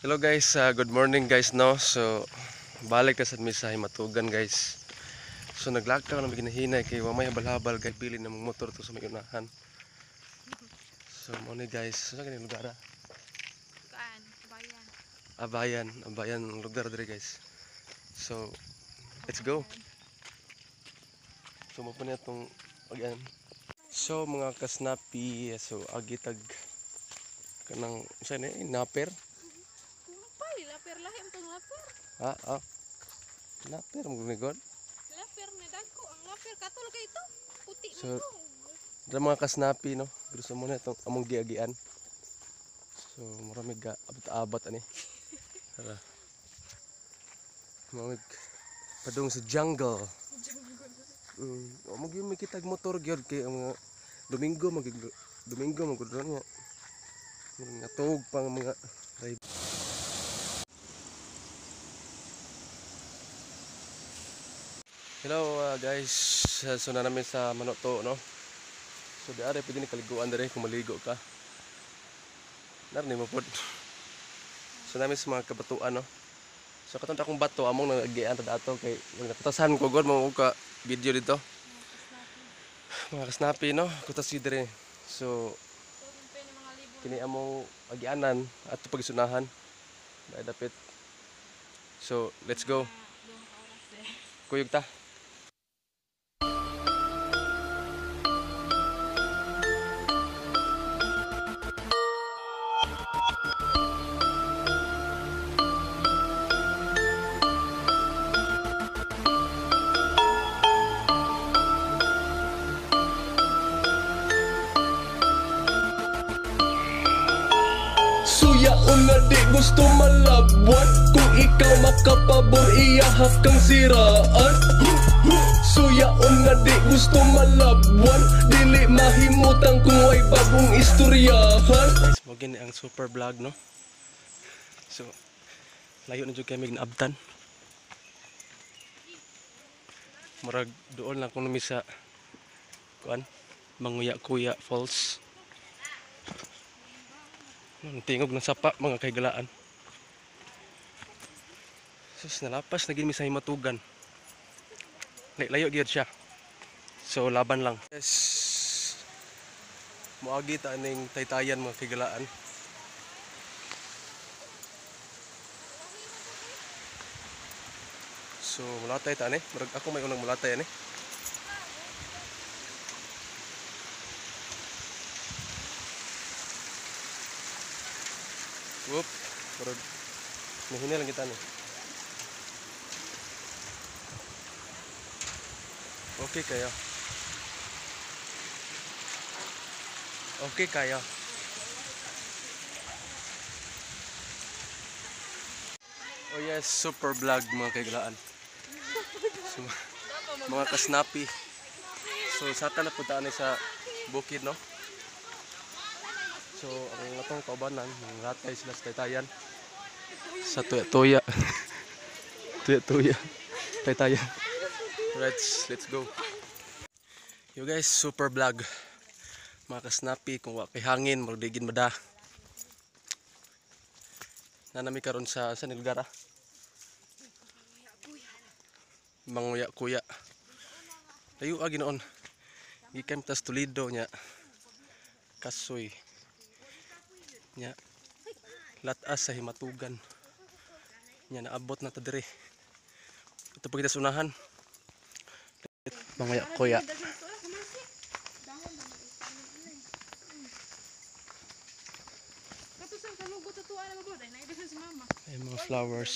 Hello guys, good morning guys, no. So balik ta sad mi sa Himatugan guys. So naglakaw na mi ginahinay kay wa may habal-habal guys, pili na mong motor to sa may unahan. So mo ni guys, sa kani lugar ah? Kaan, bayan. Abayan, Abayan ang lugar dire guys. So let's go. So mo pa niya tong again. So mga kasnapi, so agi tag kanang sa ni naper. Kumpay, laper lahi ang tong laper. Ah, ah. Naper mo gud. Laper na dagko ang laper katol kay ito. Puti So, mo to. Dra mga kasnapi no. Gusto mo na itong among giagian. So marami ga abot-abot ani. Tara. Mamig padung sa jungle. Mo gyud makitag motor gyud kay ang mga Domingo mag Domingo mag niya. Mga tuog pang mga ride. Hello guys, so na namin sa Manuto no. So di are pwede ni kaliguan dire kung maligo ka. Narni mo pod. So namin sa mga kabatuan no. So katong akong bato among nagagian ta ato kay nakatasan ko god mo ka video dito. Mga kasnapi no, kutas gyud dire. So kini among agianan ato pagisunahan. Dai dapit. So let's go. Kuyog ta. Suyaon nga di gusto malabwan. Kung ikaw makapabor, iyahak kang siraan. Suyaon nga di gusto malabwan. Dili mahimutang kung way bagong istoryahan. Guys, mo gini ang super vlog no. So layo na jud kay mig naabtan. Murag doon lang kuno mi sa kuan Manguya-Kuya Falls. Ang tingog ng sapa mga kaigalaan. Sus, nalapas na gid mi sa Himatugan. Layo gyud siya. So laban lang. Yes. Moagi ta ning taytayan mga kaigalaan. So mulatay ta ani, murag ako may unang mulatay ani. Whoop, murag nihina lang kita ni. Okay kayo. Okay kayo. Oh yes, super vlog mga kaigalaan. So, mga kasnapi. So saka na punta ani sa bukid no. So ang atong kaubanan, ratay sila sa taytayan. Sa tuya-tuya. Tuya-tuya. Taytayan. Right, let's go. Yo guys, super vlog. Mga kasnapi, kung wa kay hangin, murag mada. Nanami karon sa lugar ah? Manguya-kuya. Layo ah ginoon. Gikan tas Toledo nya. Kasoy. Nya. Latas sa Himatugan. Nya naabot na ta dire. Ito pa kita sa unahan. Manguya-kuya. Ay mga flowers.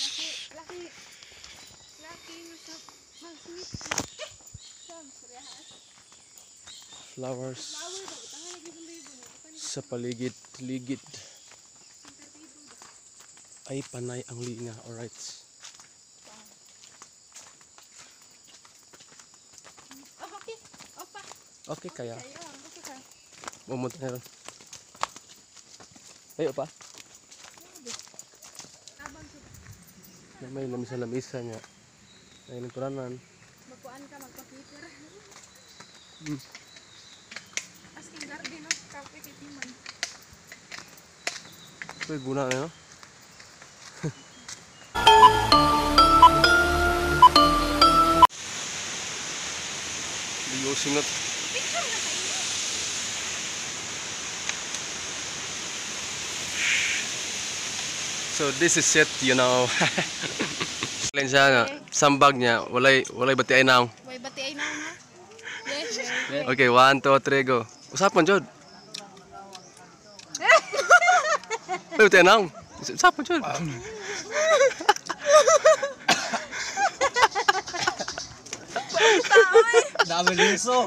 Flowers sa paligid-ligid. Ay panay ang linga. Alright. Okay kaya. Pumunta na ron. Ayo pa. May lamisa-lamisa niya. Ay nagturanan. Magkuan ka magpa-paper. Asking garden no, kape kay Timan. Uy, guna na no. Singot. Picture na sa inyo. So this is it. Alin siya nga, sambag niya, walay bati ay naong. Way bati ay na ha. Yes. Okay, 1, 2, 3, go. Usapon, Jod. Walay bati ay naong. Usapon, Jod. Dami liso.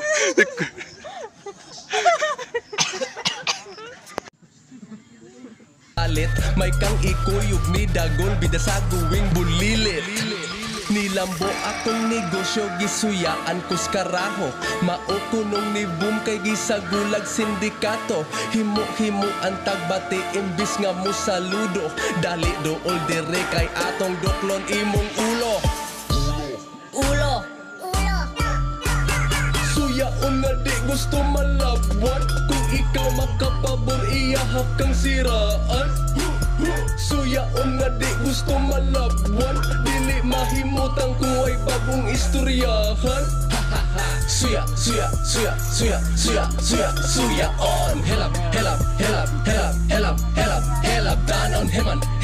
Alit, may kang ikuyog ni Dagol, bida sa guwing bulilit. Nilambo akong negosyo, gisuyaan kus karaho. Mao kunong ni boom kay gisagulag sindikato. Himo-himo ang tagbati, imbis nga mo saludo. Dali dool dire kay atong duklon imong ulo. Ulo. Suyaon nga di gusto malabwan. Kung ikaw makapabor, iyahap kang siraan. Suyaon nga di gusto malabwan. Dili mahimutang kung ay bagong istoryahan. Suya, suya, suya, suya, suya, suya, suya on. Helap, helap, helap, helap, helap, helap, helap, danon, heman.